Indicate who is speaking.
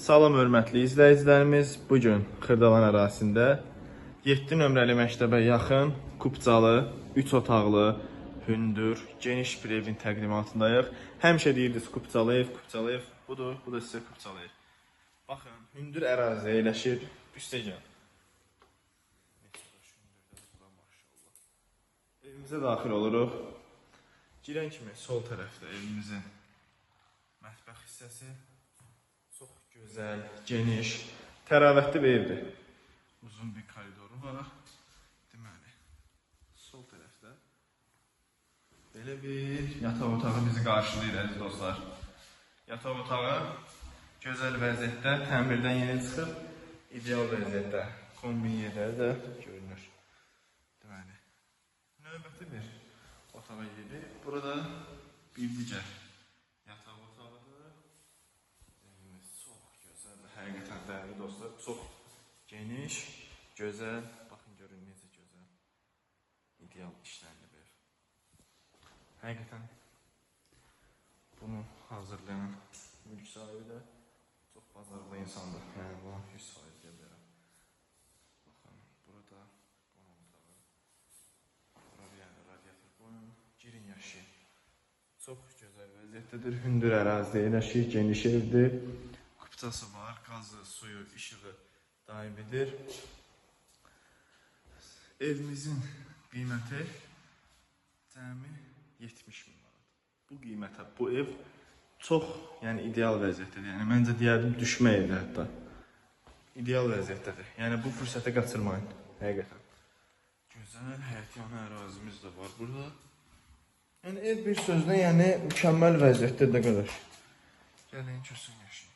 Speaker 1: Salam hörmətli izləyicilərimiz. Bu gün Xırdalan ərazisində 7 nömrəli məktəbə yaxın, kupçalı, 3 otaqlı, hündür, geniş bir evin təqdimatındayıq. Həmişə deyirdiniz kupçalı ev, kupçalı ev. Budur, bu da sizə kupçalı ev. Baxın, hündür ərazidə yerləşir. Üstə gəl. Evimizə daxil oluruq. Girən kimi sol tərəfdə evimizin mətbəx hissəsi. Çox gözəl, geniş, təravətli bir evdir. Uzun bir koridoru var. Deməli, sol tərəfdə belə bir yataq otağı bizi qarşılayır əziz dostlar. Yataq otağı gözəl vəziyyətdə, təmirdən yeni çıxıb, ideal vəziyyətdə. Kombin yerləri də görünür. Deməli, növbəti bir otağa gedirik. Burada bir digər yataq otağıdır. Evimiz çox gözəldir. Həqiqətən dəyərli dostlar, çox geniş, gözəl. Baxın görün necə gözəl, ideal işlənilib ev. Həqiqətən bunu hazırlayan mülk sahibi də çox bacarıqlı insandır. Yəni bunu 100% deyə bilərəm. Baxın, burada qonaq otağı. Bura bir yəni radiator qoyun, girin yaşayın. Çox gözəl vəziyyətdədir. Hündür ərazidə yerləşir, geniş evdir. Kupçası var, qazı, suyu, işığı daimidir. Evimizin qiyməti cəmi 70 min manat. Bu qiymətə bu ev çox, yəni ideal vəziyyətdədir. Yəni məncə deyərdim düşmə evdir hətta. İdeal vəziyyətdədir. Yəni bu fürsəti qaçırmayın. Həqiqətən. Gözəl həyətyanı ərazimiz də var burada. Yəni ev bir sözlə, yəni mükəmməl vəziyyətdədir qardaş. Gəlin köçün yaşayın.